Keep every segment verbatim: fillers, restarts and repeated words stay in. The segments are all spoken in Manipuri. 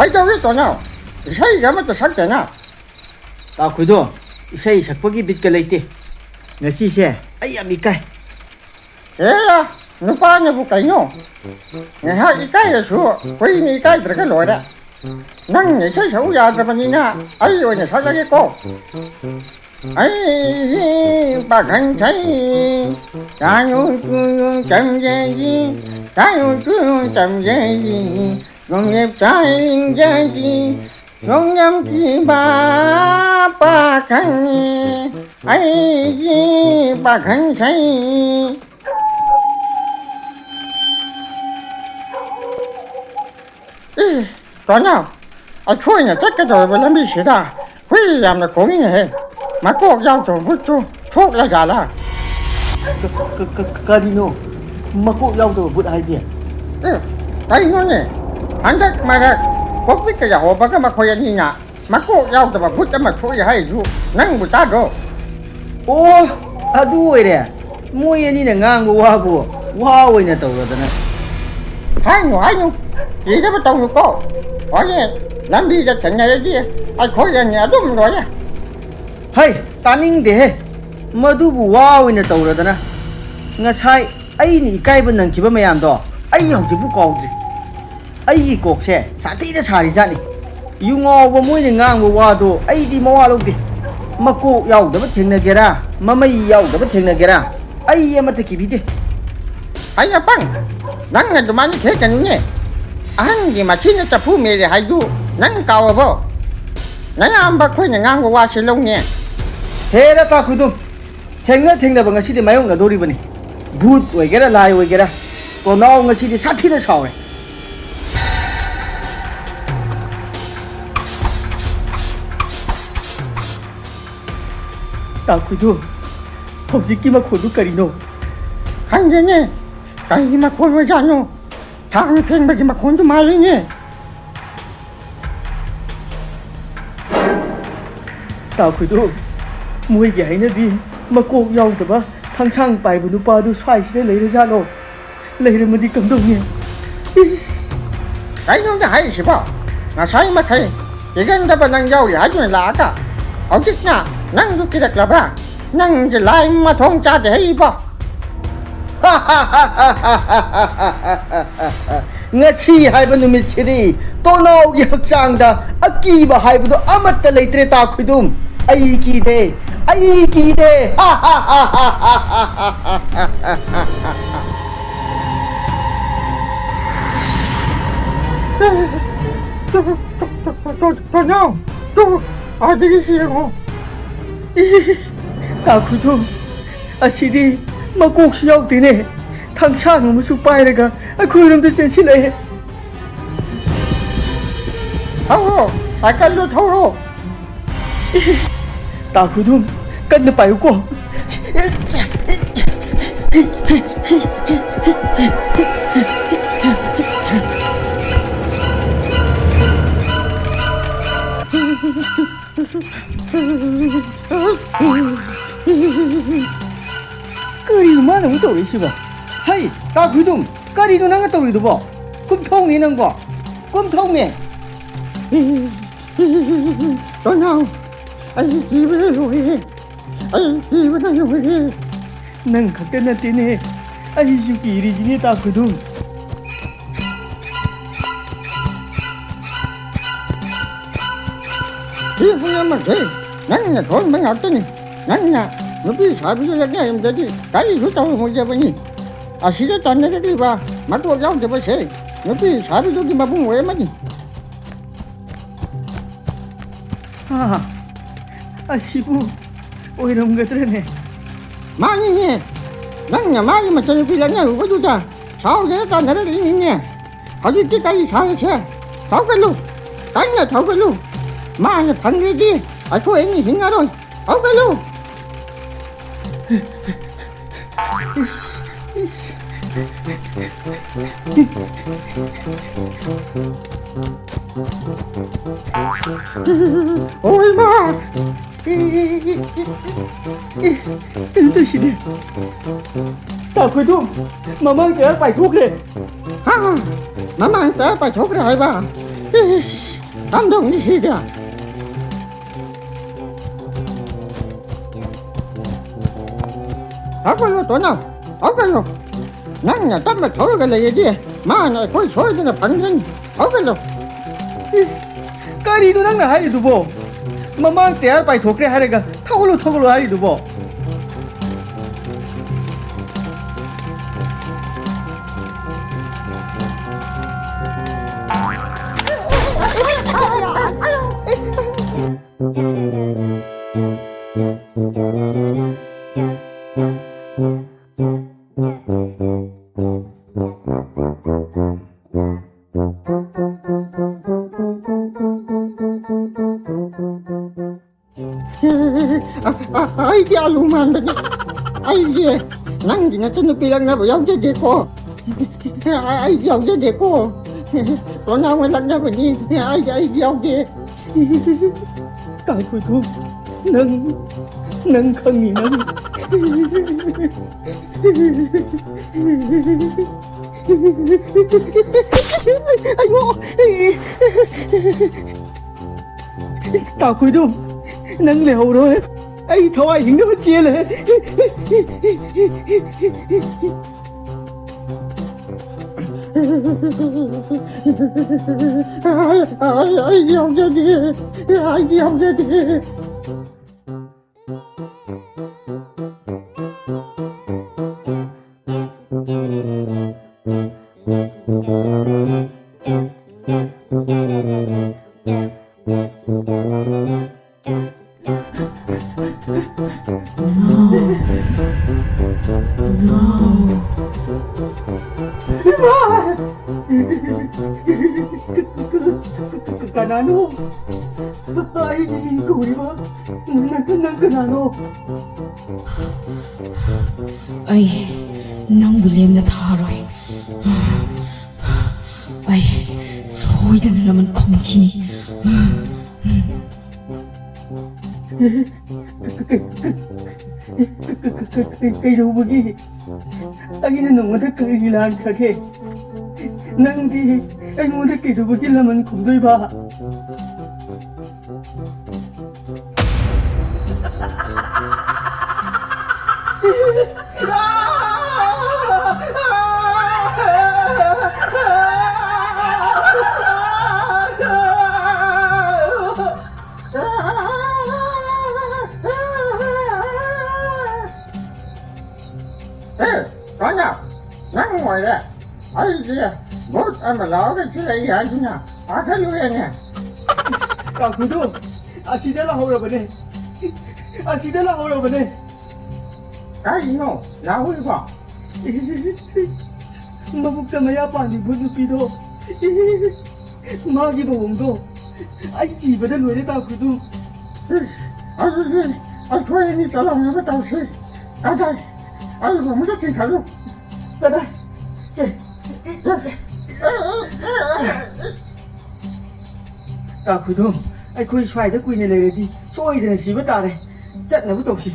ꯀꯩꯗꯧꯔꯦ ꯇꯣꯅꯥꯎ? ꯏꯁꯩꯒ ꯑꯃꯠꯇ ꯁꯛꯇꯦꯅ꯫ ꯇꯥꯈꯨꯏꯗꯣ, ꯏꯁꯩ ꯁꯛꯄꯒꯤ ꯕꯤꯠꯀ ꯂꯩꯇꯦ꯫ ꯉꯁꯤꯁꯦ ꯑꯩ ꯌꯥꯝ ꯏꯀꯥꯏ꯫ ꯑꯦ, ꯅꯨꯄꯥꯅꯕꯨ ꯀꯩꯅꯣ? ꯉꯥꯏꯍꯥꯛ ꯏꯀꯥꯏꯔꯁꯨ ꯀꯨꯏꯅ ꯏꯀꯥꯏꯗ꯭ꯔꯒ ꯂꯣꯏꯔꯦ꯫ ꯅꯪ ꯏꯁꯩ ꯁꯛꯎ ꯌꯥꯗ꯭ꯔꯕꯅꯤꯅ ꯑꯩ ꯑꯣꯏꯅ ꯁꯛꯂꯒꯦꯀꯣ꯫ ꯑꯩꯒꯤ ꯄꯥꯈꯪ ꯁꯩ, ꯇꯥꯌꯨ ꯇꯨꯌꯨ ꯇꯝꯖꯔꯤ, ꯇꯥꯌꯨ ꯇꯨꯌꯨ ꯇꯝꯖꯔꯤ, ꯅꯣꯡꯂꯦꯞ ꯆꯥꯏꯔꯤꯡꯖꯔꯤ, ꯅꯣꯡꯂꯝ ꯊꯤꯕ ꯄꯥꯈꯪꯅꯤ, ꯑꯩꯒꯤ ꯄꯥꯈꯪ ꯁꯩ꯫ ꯑꯦ, ꯇꯣꯅꯥꯎ, ꯑꯩꯈꯣꯏꯅ ꯆꯠꯀꯗꯧꯔꯤꯕ ꯂꯝꯕꯤꯁꯤꯗ ꯍꯨꯏ ꯌꯥꯝꯅ ꯈꯣꯡꯉꯤꯅꯦꯍꯦ꯫ ꯃꯀꯣꯛ ꯌꯥꯎꯗꯕ ꯕꯨꯠꯇꯨ ꯊꯣꯛꯂꯖꯥꯠꯂꯥ? ꯀ-, ꯀ-, ꯀ-, ꯀꯔꯤꯅꯣ? ꯃꯀꯣꯛ ꯌꯥꯎꯗꯕ ꯕꯨꯠ ꯍꯥꯏꯗꯤ? ꯑꯦ, ꯀꯩꯅꯣꯅꯦ? ꯍꯟꯗꯛ ꯃꯔꯛ ꯀꯣꯛꯄꯤꯠꯀ ꯌꯥꯍꯣꯕꯒ ꯃꯈꯣꯏ ꯑꯅꯤꯅ ꯃꯀꯣꯛ ꯌꯥꯎꯗꯕ ꯕꯨꯠ ꯑꯃ ꯊꯣꯛꯏ ꯍꯥꯏꯔꯤꯗꯨ ꯅꯪꯕꯨ ꯇꯥꯗ꯭ꯔꯣ? ꯑꯣ, ꯑꯗꯨ ꯑꯣꯏꯔꯦ꯫ ꯃꯣꯏ ꯑꯅꯤꯅ ꯉꯥꯡꯕ ꯋꯥꯕꯨ ꯋꯥ ꯑꯣꯏꯅ ꯇꯧꯔꯗꯅ꯫ ꯍꯥꯏꯅꯨ, ꯍꯥꯏꯅꯨ꯫ ꯀꯤꯅꯕ ꯇꯧꯅꯨꯀꯣ꯫ ꯍꯣꯔꯦꯟ ꯂꯝꯕꯤꯗ ꯊꯦꯡꯅꯔꯗꯤ ꯑꯩꯈꯣꯏ ꯑꯅꯤ ꯑꯗꯨꯝ ꯂꯣꯏꯔꯦ꯫ ꯍꯩ, ꯇꯥꯅꯤꯡꯗꯦꯍꯦ꯫ ꯃꯗꯨꯕꯨ ꯋꯥ ꯑꯣꯏꯅ ꯇꯧꯔꯗꯅ꯫ ꯉꯁꯥꯏ ꯑꯩꯅ ꯏꯀꯥꯏꯕ ꯅꯪꯈꯤꯕ ꯃꯌꯥꯝꯗꯣ ꯑꯩ ꯍꯧꯖꯤꯛꯄꯨ ꯀꯥꯎꯗ꯭ꯔꯤ꯫ ꯑꯩꯒꯤ ꯀꯣꯛꯁꯦ ꯁꯥꯊꯤꯅ ꯁꯥꯔꯤꯖꯥꯠꯅꯤ꯫ ꯌꯨ ꯉꯥꯎꯕ ꯃꯣꯏꯅ ꯉꯥꯡꯕ ꯋꯥꯗꯣ ꯑꯩꯗꯤ ꯃꯋꯥ ꯂꯧꯗꯦ꯫ ꯃꯀꯣꯛ ꯌꯥꯎꯗꯕ ꯊꯦꯡꯅꯒꯦꯔꯥ, ꯃꯃꯩ ꯌꯥꯎꯗꯕ ꯊꯦꯡꯅꯒꯦꯔꯥ, ꯑꯩ ꯑꯃꯠꯇ ꯀꯤꯕꯤꯗꯦ꯫ ꯑꯩ ꯑꯄꯪ, ꯅꯪ ꯑꯗꯨꯃꯥꯏꯅ ꯈꯦꯛꯀꯅꯨꯅꯦ꯫ ꯑꯍꯟꯒꯤ ꯃꯊꯤꯅ ꯆꯐꯨ ꯃꯦꯜꯂꯦ ꯍꯥꯏꯗꯨ ꯅꯪ ꯀꯥꯎꯔꯕꯣ? ꯅꯌꯥꯝꯕ ꯑꯩꯈꯣꯏꯅ ꯉꯥꯡꯕ ꯋꯥꯁꯦ ꯂꯧꯅꯦ꯫ ꯍꯦꯔꯥ ꯇꯥꯈꯨꯗꯨꯝ, ꯊꯦꯡꯅ ꯊꯦꯡꯅꯕ ꯉꯁꯤꯗꯤ ꯃꯥꯌꯣꯛꯅꯗꯣꯔꯤꯕꯅꯤ꯫ ꯚꯨꯠ ꯑꯣꯏꯒꯦꯔꯥ ꯂꯥꯏ ꯑꯣꯏꯒꯦꯔꯥ, ꯇꯣꯅꯥꯎ ꯉꯁꯤꯗꯤ ꯁꯥꯊꯤꯅ ꯁꯥꯎꯔꯦ꯫ ꯇꯥꯈꯨꯏꯗꯨ, ꯍꯧꯖꯤꯛꯀꯤ ꯃꯈꯣꯜꯗꯨ ꯀꯔꯤꯅꯣ? ꯈꯪꯗꯦꯅꯦ, ꯀꯔꯤ ꯃꯈꯣꯜ ꯑꯣꯏꯖꯥꯠꯅꯣ? ꯊꯥꯡ ꯐꯦꯡꯕꯒꯤ ꯃꯈꯣꯜꯗꯨ ꯃꯥꯜꯂꯤꯅꯦ꯫ ꯇꯥꯈꯨꯏꯗꯨ, ꯃꯣꯏꯒꯤ ꯍꯥꯏꯅꯕꯤ ꯃꯀꯣꯛ ꯌꯥꯎꯗꯕ ꯊꯥꯡꯁꯥꯡ ꯄꯥꯏꯕ ꯅꯨꯄꯥꯗꯨ ꯁ꯭ꯋꯥꯏꯁꯤꯗ ꯂꯩꯔꯖꯥꯠꯂꯣ? ꯂꯩꯔꯝꯃꯗꯤ ꯀꯝꯗꯧꯅꯤ? ꯏꯁ! ꯀꯩꯅꯣꯅꯦ ꯍꯥꯏꯔꯤꯁꯤꯕꯣ? ꯉꯁꯥꯏ ꯃꯈꯩ ꯀꯤꯒꯟꯗꯕ ꯅꯪ ꯌꯥꯎꯔꯤ ꯍꯥꯏꯗꯨꯅ ꯂꯥꯛꯑꯒ ꯍꯧꯖꯤꯛꯅ ꯅꯪꯁꯨ ꯀꯤꯔꯛꯂꯕ꯭ꯔꯥ? ꯅꯪꯁꯦ ꯂꯥꯏ ꯃꯊꯣꯡ ꯆꯥꯗꯦ ꯍꯦ ꯏꯕꯣ꯫ ꯉꯁꯤ ꯍꯥꯏꯕ ꯅꯨꯃꯤꯠꯁꯤꯗꯤ ꯇꯣꯅꯥꯎꯒꯤ ꯍꯛꯆꯥꯡꯗ ꯑꯀꯤꯕ ꯍꯥꯏꯕꯗꯨ ꯑꯃꯠꯇ ꯂꯩꯇ꯭ꯔꯦ, ꯇꯥ ꯈꯨꯏꯗꯨꯝ꯫ ꯑꯩ ꯀꯤꯗꯦ, ꯑꯩ ꯀꯤꯗꯦ꯫ ꯇꯣꯅꯥꯎ, ꯇꯨ, ꯑꯥꯗꯒꯤ ꯌꯦꯡꯉꯣ꯫ ꯇꯥ ꯈꯨꯏꯗꯨꯝ, ꯑꯁꯤꯗꯤ ꯃꯀꯣꯛꯁꯨ ꯌꯥꯎꯗꯦꯅꯦ꯫ ꯊꯥꯡꯁꯥꯡ ꯑꯃꯁꯨ ꯄꯥꯏꯔꯒ ꯑꯩꯈꯣꯏꯔꯣꯝꯗ ꯆꯦꯟꯁꯤꯜꯂꯛꯑꯦ꯫ ꯊꯧꯔꯣ, ꯁꯥꯏꯀꯜꯗꯣ ꯊꯧꯔꯣ꯫ ꯇꯥ ꯈꯨꯏꯗꯨꯝ, ꯀꯟꯅ ꯄꯥꯏꯌꯨꯀꯣ꯫ ꯀꯔꯤꯅꯣ ꯃꯥꯅ ꯑꯃꯨꯛ ꯇꯧꯔꯛꯏꯁꯤꯕꯣ? ꯍꯩ, ꯇꯥ ꯈꯨꯏꯗꯨꯝ, ꯀꯔꯤꯅꯣ ꯅꯪꯅ ꯇꯧꯔꯤꯗꯨꯕꯣ? ꯀꯨꯝꯊꯧꯅꯦ ꯅꯪꯕꯣ, ꯀꯨꯝꯊꯧꯅꯦ꯫ ꯇꯣꯅꯥꯎ, ꯑꯩ ꯀꯤꯕꯅ ꯂꯣꯏꯔꯦ꯫ ꯑꯩ ꯀꯤꯕꯅ ꯂꯣꯏꯔꯦ꯫ ꯅꯪ ꯈꯛꯇ ꯅꯠꯇꯦꯅꯦ, ꯑꯩꯁꯨ ꯀꯤꯔꯤꯁꯤꯅꯦ, ꯇꯥ ꯈꯨꯏꯗꯨꯝ꯫ ꯁꯤ ꯄꯨꯝꯅꯃꯛꯁꯦ ꯅꯪꯅ ꯊꯣꯛꯍꯟꯕ ꯉꯥꯛꯇꯅꯤ꯫ ꯅꯪꯅ ꯅꯨꯄꯤ ꯁꯥꯕꯤꯗꯨ ꯂꯛꯅꯔꯝꯗ꯭ꯔꯗꯤ ꯀꯔꯤꯁꯨ ꯇꯧꯔꯝꯃꯣꯏꯗꯕꯅꯤ꯫ ꯑꯁꯤꯗ ꯇꯥꯟꯅꯔꯛꯂꯤꯕ ꯃꯀꯣꯛ ꯌꯥꯎꯗꯕꯁꯦ ꯅꯨꯄꯤ ꯁꯥꯕꯤꯗꯨꯒꯤ ꯃꯕꯨꯡ ꯑꯣꯏꯔꯝꯃꯅꯤ꯫ ꯑꯥ, ꯑꯁꯤꯕꯨ ꯑꯣꯏꯔꯝꯒꯗ꯭ꯔꯅꯦ? ꯃꯥꯅꯤꯅꯦ, ꯅꯪꯅ ꯃꯥꯒꯤ ꯃꯆꯟꯅꯨꯄꯤ ꯂꯛꯅꯔꯨꯕꯗꯨꯗ ꯁꯥꯎꯗꯅ ꯇꯥꯟꯅꯔꯛꯂꯤꯅꯤꯅꯦ꯫ ꯍꯧꯖꯤꯛꯇꯤ ꯀꯔꯤ ꯁꯥꯔꯁꯦ? ꯊꯧꯒꯠꯂꯨ, ꯀꯟꯅ ꯊꯧꯒꯠꯂꯨ꯫ ꯃꯥꯅ ꯐꯪꯗ꯭ꯔꯗꯤ ꯑꯩꯈꯣꯏ ꯑꯅꯤ ꯍꯤꯡꯉꯔꯣꯏ꯫ ꯊꯧꯒꯠꯂꯨ꯫ ꯑꯣ ꯏꯃꯥ! ꯀꯩꯅꯣ ꯇꯧꯔꯤꯁꯤꯗꯤ? ꯇꯥ ꯈꯨꯏꯗꯨꯝ, ꯃꯃꯥꯡ ꯇꯌꯥꯔ ꯄꯥꯏꯊꯣꯛꯈ꯭ꯔꯦ꯫ ꯍꯥ? ꯃꯃꯥꯡ ꯇꯌꯥꯔ ꯄꯥꯏꯊꯣꯛꯈ꯭ꯔꯦ ꯍꯥꯏꯕ? ꯏꯁ, ꯀꯝꯗꯧꯅꯤ ꯁꯤꯗꯤ? ꯍꯧꯒꯠꯂꯣ, ꯇꯣꯅꯥꯎ, ꯍꯧꯒꯠꯂꯣ꯫ ꯅꯪꯅ ꯇꯞꯅ ꯊꯧꯔꯒ ꯂꯩꯔꯗꯤ ꯃꯥꯅ ꯑꯩꯈꯣꯏ ꯁꯣꯏꯗꯅ ꯐꯪꯒꯅꯤ꯫ ꯍꯧꯒꯠꯂꯣ꯫ ꯏ, ꯀꯔꯤꯅꯣ ꯅꯪꯅ ꯍꯥꯏꯔꯤꯗꯨꯕꯣ? ꯃꯃꯥꯡ ꯇꯌꯥꯔ ꯄꯥꯏꯊꯣꯛꯈ꯭ꯔꯦ ꯍꯥꯏꯔꯒ ꯊꯧꯒꯠꯂꯣ, ꯊꯧꯒꯠꯂꯣ ꯍꯥꯏꯔꯤꯗꯨꯕꯣ? ꯑ, ꯑ, ꯑꯩꯗꯤ ꯑꯂꯨ ꯃꯥꯟꯕꯅꯤ꯫ ꯑꯩꯗꯤ ꯅꯪꯒꯤ ꯅꯆꯟꯅꯨꯄꯤ ꯂꯛꯅꯕ ꯌꯥꯎꯖꯗꯦꯀꯣ꯫ ꯑ, ꯑꯩꯗꯤ ꯌꯥꯎꯖꯗꯦꯀꯣ꯫ ꯄ꯭ꯔꯣꯅꯥꯎꯅ ꯂꯛꯅꯕꯅꯤ꯫ ꯑꯩꯗꯤ, ꯑꯩꯗꯤ ꯌꯥꯎꯗꯦ꯫ ꯀꯥꯡꯈꯨꯗꯨ, ꯅꯪ, ꯅꯪ ꯈꯪꯉꯤ, ꯅꯪ꯫ ꯑꯩꯌꯣ! ꯇꯥꯈꯨꯏꯗꯨꯝ, ꯅꯪ ꯂꯩꯍꯧꯔꯣꯏ꯫ ꯑꯩ ꯊꯋꯥꯏ ꯍꯤꯡꯅꯕ ꯆꯦꯜꯂꯦ꯫ ꯑꯩ, ꯑꯩ, ꯑꯩ ꯌꯥꯎꯖꯗꯦ꯫ ꯑꯩ ꯌꯥꯎꯖꯗꯦ꯫ ꯀꯅꯥꯅꯣ? ꯑꯩꯒꯤ ꯃꯤꯡ ꯀꯧꯔꯤꯕ? ꯅꯪ, ꯅꯪ ꯀꯅꯥꯅꯣ? ꯑꯩ ꯅꯪꯕꯨ ꯂꯦꯝꯅ ꯊꯥꯔꯣꯏ꯫ ꯑꯩ ꯁꯣꯏꯗꯅ ꯂꯃꯟ ꯈꯨꯝꯈꯤꯅꯤ꯫ ꯀꯩꯗꯧꯕꯒꯤ? ꯑꯩꯅ ꯅꯉꯣꯟꯗ ꯀꯔꯤ ꯂꯥꯟꯈ꯭ꯔꯒꯦ? ꯅꯪꯗꯤ ꯑꯩꯉꯣꯟꯗ ꯀꯩꯗꯧꯕꯒꯤ ꯂꯃꯟ ꯈꯨꯝꯗꯣꯏꯕ? ꯑꯦ, ꯀꯣꯟꯅ, ꯅꯪ ꯑꯣꯏꯔꯦ꯫ ꯑꯩꯗꯤ ꯚꯨꯠ ꯑꯃ ꯂꯥꯎꯔꯒ ꯆꯦꯜꯂꯛꯏ ꯍꯥꯏꯗꯨꯅ ꯄꯥꯈꯠꯂꯨꯔꯦꯅꯦ꯫ ꯀꯥꯡꯈꯨꯗꯣ, ꯑꯁꯤꯗ ꯂꯥꯛꯍꯧꯔꯕꯅꯦ꯫ ꯑꯁꯤꯗ ꯂꯥꯛꯍꯧꯔꯕꯅꯦ꯫ ꯀꯔꯤꯅꯣ ꯂꯥꯛꯍꯧꯔꯤꯕꯣ? ꯃꯕꯨꯛꯇ ꯃꯌꯥ ꯄꯥꯟꯕꯤ ꯚꯨꯠ ꯅꯨꯄꯤꯗꯣ꯫ ꯃꯥꯒꯤ ꯃꯑꯣꯡꯗꯣ ꯑꯩ ꯀꯤꯕꯗ ꯂꯣꯏꯔꯦ, ꯇꯥ ꯈꯨꯗꯨꯝ꯫ ꯑꯗꯨꯗꯤ ꯑꯩꯈꯣꯏ ꯑꯅꯤ ꯆꯠꯍꯧꯅꯕ ꯇꯧꯁꯤ꯫ ꯀꯗꯥꯏ? ꯑꯩꯕꯨ ꯑꯃꯨꯛꯇ ꯆꯤꯡꯈꯠꯂꯨ꯫ ꯀꯗꯥꯏ? ꯁꯦ꯫ ꯇꯥ ꯈꯨꯗꯨꯝ, ꯑꯩꯈꯣꯏ ꯁ꯭ꯋꯥꯏꯗ ꯀꯨꯏꯅ ꯂꯩꯔꯗꯤ ꯁꯣꯏꯗꯅ ꯁꯤꯕ ꯇꯥꯔꯦ꯫ ꯆꯠꯅꯕ ꯇꯧꯁꯤ꯫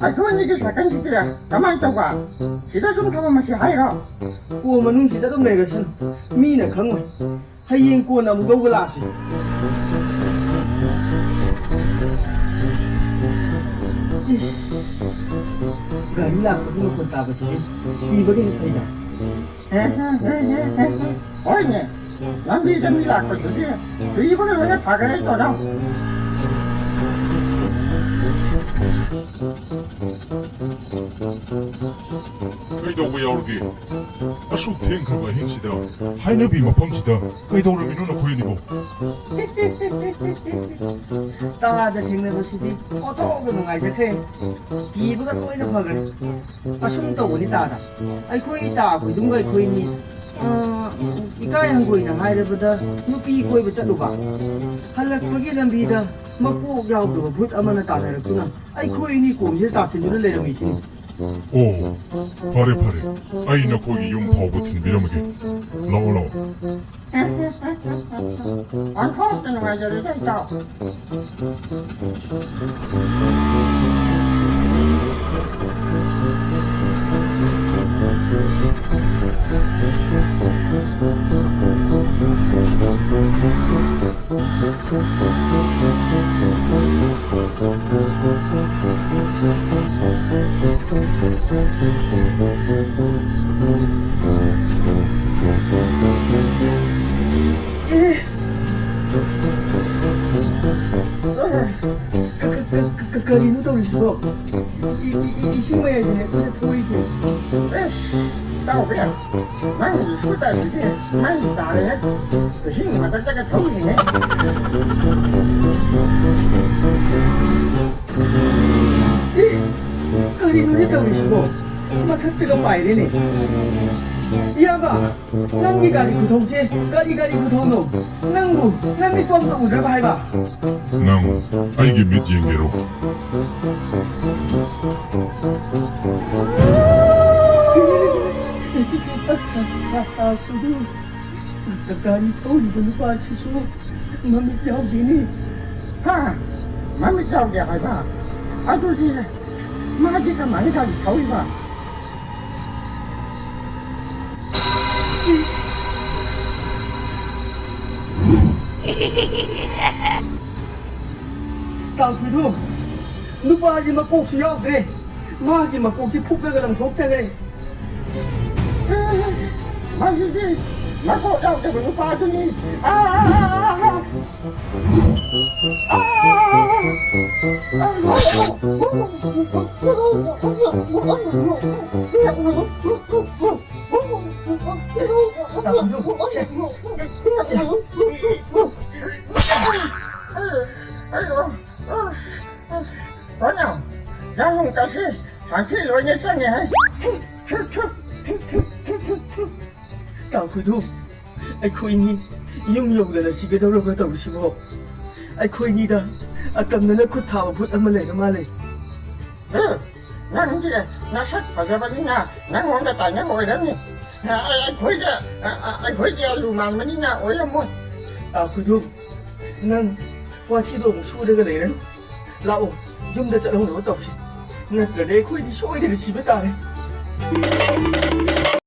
ꯑꯩꯈꯣꯏ ꯑꯅꯤꯒꯤ ꯁꯥꯏꯀꯜꯁꯤꯗꯤ ꯀꯃꯥꯏꯅ ꯇꯧꯕ? ꯁꯤꯗ ꯁꯨꯝ ꯊꯝꯃꯝꯃꯁꯤ ꯍꯥꯏꯔꯣ? ꯀꯣ ꯃꯅꯨꯡꯁꯤꯗ ꯑꯗꯨꯝ ꯂꯩꯔꯁꯅꯨ, ꯃꯤꯅ ꯈꯪꯉꯣꯏ꯫ ꯍꯌꯦꯡ ꯀꯣꯟꯅ ꯑꯃꯨꯛ ꯂꯧꯕ ꯂꯥꯛꯑꯁꯤ꯫ ꯏꯁ, ꯒꯥꯔꯤ ꯂꯥꯛꯄꯒꯤ ꯃꯈꯣꯟ ꯇꯥꯕꯁꯤꯗꯤ ꯀꯤꯕꯒ ꯍꯦꯛ ꯐꯩꯗ꯫ ꯍꯣꯏꯅꯦ, ꯂꯝꯕꯤꯗ ꯃꯤ ꯂꯥꯛꯄꯁꯤꯗꯤ ꯀꯤꯕꯒ ꯂꯣꯏꯅ ꯐꯈ꯭ꯔꯦ, ꯇꯣꯟꯅꯥꯎ꯫ ꯀꯩꯗꯧꯕ ꯌꯥꯎꯔꯒꯦ? ꯑꯁꯨꯛ ꯊꯦꯡꯈ꯭ꯔꯕ ꯑꯍꯤꯡꯁꯤꯗ ꯍꯥꯏꯅꯕꯤ ꯃꯐꯝꯁꯤꯗ ꯀꯩꯗꯧꯔꯝꯃꯤꯅꯣ ꯅꯈꯣꯏ ꯑꯅꯤꯕꯣ? ꯇꯥꯗ ꯊꯦꯡꯅꯕꯁꯤꯗꯤ ꯑꯣꯟꯊꯣꯛꯅ ꯅꯨꯡꯉꯥꯏꯖꯈ꯭ꯔꯦ꯫ ꯀꯤꯕꯒ ꯂꯣꯏꯅ ꯐꯈ꯭ꯔꯦ꯫ ꯑꯁꯨꯝ ꯇꯧꯕꯅꯤ ꯇꯥꯗ꯫ ꯑꯩꯈꯣꯏ ꯇꯥ ꯈꯣꯏꯗꯨꯝꯒ ꯑꯩꯈꯣꯏꯅꯤ, ꯑ, ꯏꯀꯥꯏ ꯍꯪꯒꯣꯏꯅ ꯍꯥꯏꯔꯕꯗ ꯅꯨꯄꯤ ꯀꯣꯏꯕ ꯆꯠꯂꯨꯕ꯫ ꯍꯜꯂꯛꯄꯒꯤ ꯂꯝꯕꯤꯗ ꯃꯀꯣꯛ ꯌꯥꯎꯗꯕ ꯚꯨꯠ ꯑꯃꯅ ꯇꯥꯟꯅꯔꯛꯇꯨꯅ ꯑꯩꯈꯣꯏ ꯑꯅꯤ ꯀꯣꯝꯁꯤꯗ ꯇꯥꯁꯤꯟꯗꯨꯅ ꯂꯩꯔꯝꯃꯤꯁꯤꯅꯤ꯫ ꯑꯣ, ꯐꯔꯦ, ꯐꯔꯦ꯫ ꯑꯩ ꯅꯈꯣꯏꯒꯤ ꯌꯨꯝ ꯐꯥꯎꯕ ꯊꯤꯟꯕꯤꯔꯝꯃꯒꯦ꯫ ꯂꯥꯛꯑꯣ, ꯂꯥꯛꯑꯣ꯫ ꯑꯣꯟꯊꯣꯛꯇ ꯅꯨꯡꯉꯥꯏꯖꯔꯦꯗ, ꯏꯇꯥꯎ꯫ ꯑꯦ! ꯀ-, ꯀ-, ꯀ-, ꯀ-, ꯀꯔꯤꯅꯣ ꯇꯧꯔꯤꯁꯤꯕꯣ? ꯏ-, ꯏ-, ꯏ-, ꯏꯁꯤꯡ ꯃꯌꯥꯏꯗꯅꯦ ꯑꯩꯈꯣꯏꯅ ꯊꯧꯔꯤꯁꯦ꯫ ꯑꯦꯁ, ꯏꯇꯥꯎꯕꯤ, ꯅꯪꯒꯤ ꯁ꯭ꯀꯨꯇꯔꯁꯤꯗꯤ ꯃꯩ ꯇꯥꯔꯦꯍꯦ꯫ ꯏꯁꯤꯡ ꯃꯊꯛꯇꯒ ꯊꯧꯔꯤꯅꯦꯍꯦ꯫ ꯑꯦ, ꯀꯔꯤꯅꯣꯅꯦ ꯇꯧꯔꯤꯁꯤꯕꯣ? ꯃꯊꯛꯇꯒ ꯄꯥꯏꯔꯦꯅꯦ꯫ ꯏꯌꯥꯝꯕ, ꯅꯪꯒꯤ ꯒꯥꯔꯤ ꯈꯨꯊꯧꯁꯦ ꯀꯔꯤ ꯒꯥꯔꯤ ꯈꯨꯊꯧꯅꯣ? ꯅꯪꯕꯨ ꯅꯃꯤꯠꯇꯣ ꯑꯝꯇ ꯎꯗ꯭ꯔꯕ ꯍꯥꯏꯕ? ꯅꯪ ꯑꯩꯒꯤ ꯃꯤꯠ ꯌꯦꯡꯒꯦꯔꯣ? ꯒꯥꯔꯤ ꯊꯧꯔꯤꯕ ꯅꯨꯄꯥꯁꯤꯁꯨ ꯃꯃꯤꯠ ꯌꯥꯎꯗꯦꯅꯦ꯫ ꯍꯥ? ꯃꯃꯤꯠ ꯌꯥꯎꯗꯦ ꯍꯥꯏꯕ? ꯑꯗꯨꯗꯤ ꯃꯥꯗꯤ ꯀꯃꯥꯏꯅ ꯒꯥꯔꯤ ꯊꯧꯔꯤꯕ? ꯇꯥꯡꯈꯨꯜꯗꯨ, ꯅꯨꯄꯥꯁꯤ ꯃꯀꯣꯛꯁꯨ ꯌꯥꯎꯗ꯭ꯔꯦ꯫ ꯃꯥꯒꯤ ꯃꯀꯣꯛꯁꯤ ꯐꯨꯛꯂꯒ ꯂꯪꯊꯣꯛꯆꯈ꯭ꯔꯦ꯫ ꯃꯁꯤꯗꯤ ꯃꯀꯣꯛ ꯌꯥꯎꯗꯕ ꯅꯨꯄꯥꯗꯨꯅꯤ꯫ ꯑꯥ! ꯀꯩꯅꯣ? ꯌꯥꯝ ꯀꯁꯤ ꯁꯟꯊꯤ ꯂꯣꯏꯅ ꯆꯪꯉꯦ ꯍꯥꯏ꯫ ꯇꯥꯡꯈꯨꯜꯗꯨ, ꯑꯩꯈꯣꯏꯅꯤ ꯌꯨꯝ ꯌꯧꯗꯅ ꯁꯤꯒꯗꯧꯔꯕ꯭ꯔꯥ ꯇꯧꯔꯤꯁꯤꯕꯣ? ꯑꯩꯈꯣꯏꯅꯤꯗ ꯑꯀꯝꯅꯅ ꯈꯨꯠ ꯊꯥꯕ ꯚꯨꯠ ꯑꯃ ꯂꯩꯔ ꯃꯥꯜꯂꯦ꯫ ꯑꯦ, ꯅꯪꯗꯤ ꯅꯁꯛ ꯐꯖꯕꯅꯤꯅ ꯅꯪꯉꯣꯟꯗ ꯇꯥꯏꯅꯕ ꯑꯣꯏꯔꯝꯅꯤ꯫ ꯑ-, ꯑ-, ꯑꯩꯈꯣꯏꯗ, ꯑ-, ꯑ-, ꯑꯩꯈꯣꯏꯗꯤ ꯑꯂꯨ ꯃꯥꯟꯕꯅꯤꯅ ꯑꯣꯏꯔꯝꯃꯣꯏ꯫ ꯇꯥꯡꯈꯨꯜꯗꯨ, ꯅꯪ ꯋꯥꯊꯤꯗꯣ ꯑꯃꯨꯛ ꯁꯨꯔꯒ ꯂꯩꯔꯅꯨ꯫ ꯂꯥꯛꯑꯣ, ꯌꯨꯝꯗ ꯆꯠꯍꯧꯅꯕ ꯇꯧꯁꯤ꯫ ꯅꯠꯇ꯭ꯔꯗꯤ ꯑꯩꯈꯣꯏꯗꯤ ꯁꯣꯏꯗꯅ ꯁꯤꯕ ꯇꯥꯔꯦ꯫